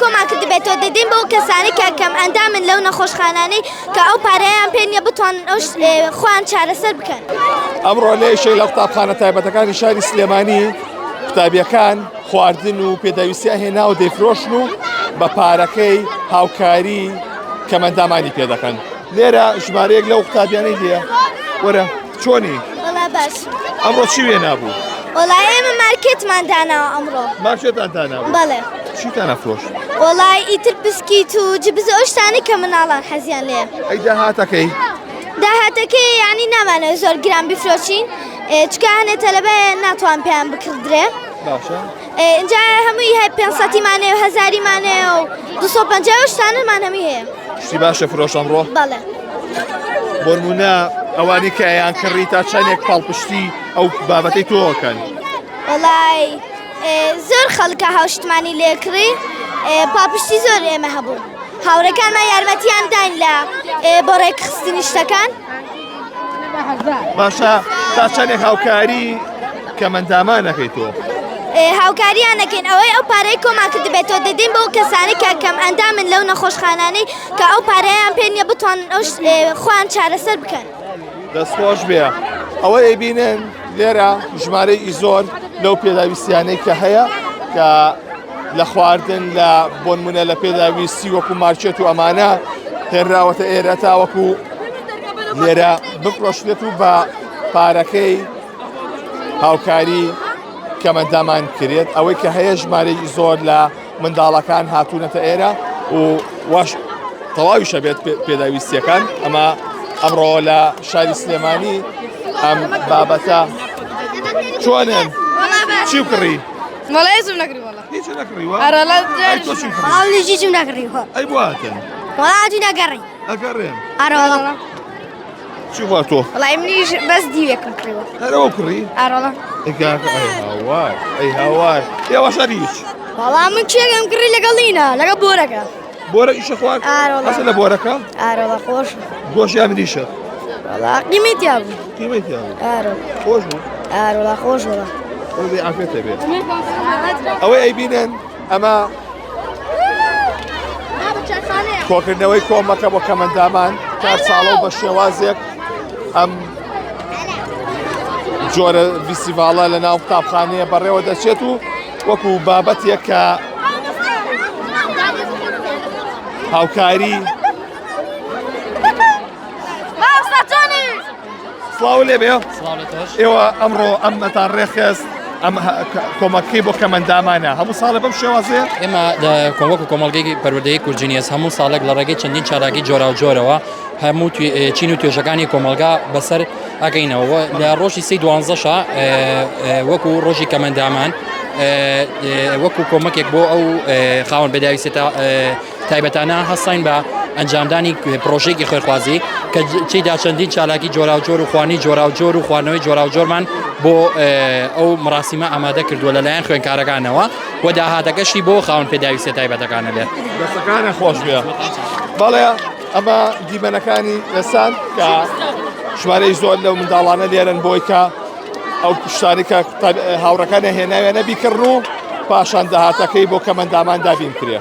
کۆمان کردبێتەوە دەدەین بەو کەسانەی کە کەم ئەندامن لەو نەخۆشخانانەی کە ئەو پارەیان پێ نییە بتوانن ئەو خۆیان چارەسەر بکەن. ئەمڕۆ لە یەکێک لە قوتابخانە تایبەتەکانی شاری سلێمانی قوتابیەکان خواردن و پێداویستیان هێنا و دەیفرۆشن و بە پارەکەی هاوکاری کەمەندامانی پێدەکەن لێرە ژمارەیەک لەو قوتابیانەی لێ وەرە چۆنی؟ وەڵا باش. ئەمڕۆ چی وێنابوو؟ وەڵا ئێمە مارکێتمان داناوە ئەمڕۆ. مارکێتان داناوە؟ بەڵێ. چیتان ئەفرۆشت؟ وەڵا ئیتر بسکیت و جبز و ئەو شتانەی کە مناڵان حەزیان لێیە. ئەی داهاتەکەی؟ داهاتەکەی یانی نامانەوێت زۆر گران بیفرۆشین چونکە هەنێ تەلەبە ناتوان پێیان بکڕدرێ. باشە. ئینجا هەمووی هەیە پێنج سەتیمان هەیە و هەزاریمان هەیە و 250 و شتانەمان هەمووی هەیە. شتی باشە فرۆش ئەمڕۆ؟ بەڵێ. بۆنمونە ئەوانی کە ئەیان کڕی تا چەندێک پاڵپشتی ئەو بابەتەی تۆکەن؟ وەڵای زۆر خەڵکە هاوشتمانی لێکڕی پاڵپشتی زۆر ئێمە هەبوو هاوڕێکانمان یارمەتیان داین لە بۆ ڕێکخستنی شتەکان. باشە تا چەندێک هاوکاری کەمەندامان ئەکەی تۆ؟ هاوکاریان نەکەین ئەوەی ئەو پارەی کۆمان کردبێتەوە دەدەین بەو کەسانەی کە کەم ئەندامن لەو نەخۆشخانانەی کە ئەو پارەیان پێ نییە بتوانن ئەو خۆیان چارەسەر بکەن. دەستخۆش بێ ئەوە ئەیبینن لێرە ژمارەی زۆر لەو پێداویستیانەی کە هەیە کە لە خواردن لە بۆنمونە لە پێداویستی وەکو مارکێت و ئەمانە هێنراوەتە ئێرە تاوەکو لێرە بفرۆشرێت و بە پارەکەی هاوکاری کەمەندامان کرێت ئەوەی کە هەیە ژمارەی زۆر لە منداڵەکان هاتوونەتە ئێرە و واش تەواویشە بێت پێداویستیەکان ئەمە ئەمڕۆ لە شاری سلێمانی ئەم بابەتە چۆنن چی کڕی؟ وەڵا هیچم نەکڕی وەڵا هیچ نەکڕیوە؟ ئەرەڵا ئەی تۆ چی کڕی؟ وەڵا هیچم نەکڕیوە ئەی بۆ هاتن؟ وەڵا هاتوین ئەگەڕین ئەگەڕێن ئەرەوەڵا چی خوا تۆ؟ وەڵا منیش بەس دیوێکم کڕیوە هەر ئەوە کڕی؟ ئەرەڵا ئەی کاکە ئەی هاوار ئەی هاوار ئێوەش هەر هیچ وەڵا من کێکم کڕی لەگەڵ لینە لەگەڵ بۆرەکە بۆرە ئیشە خوارد؟ ئارەوەڵا. ئەسە لە بۆرەکە؟ ئارەوە خۆش گۆش یا مریشە؟ وەڵا قیمەی تیا بوو قیمەی تیا بوو ئارۆ خۆش بوو ئارۆڵا خۆش وەڵا خۆش بێ عافیەتە بێت ئەوەی ئەیبینن ئەمە کۆکردنەوەی کۆمەکە بۆ کەمەندامان چوار ساڵە و بە شێوازێک ئەم جۆرە ڤیستیڤاڵە لە ناو قوتابخانەیە بەڕێوە دەچێت و وەکو بابەتێک کە هاوکاری سڵاو لێ بێ ئێوە ئەمڕۆ ئەمەتان ڕێخست ئەم کۆمەکەی بۆ کەمەندامانە هەموو ساڵە بەم شێوازەیە ئێمە وەکو کۆمەڵگەی پەروەردەی کورجینیەس هەموو ساڵێک لە ڕێگەی چەندین چالاکی جۆراوجۆرەوە هەموو چین و توێژەکانی کۆمەڵگا بەسەر ئەگەینەوە لە ڕۆژی سی دوانزەشە وەکو ڕۆژی کەمەندامان وەکو کۆمەکێک بۆ ئەو خاوەن پێداویستە تایبەتانە هەستاین بە ئەنجامدانی پرۆژێکی خێرخوازی کە تێیدا چەندین چالاکی جۆراوجۆر و خوانی جۆراوجۆر و خواردنەوەی جۆراوجۆرمان بۆ ئەو مڕاسیمە ئامادە کردووە لەلایەن خوێنکارەکانەوە و داهاتەکەشی بۆ خاوەن پێداویستە تایبەتەکانە بێت. دەستەکانە خۆش بێ. بەڵێ ئەمە دیمەنەکانی ئێسان کە ژمارەی زۆر لەو منداڵانە لێرن بۆی کە ئەو شتانی کە هاوڕەکانیان هێناویانە بیکڕن و پاشان داهاتەکەی بۆ کەمەندامان دابین کرێ.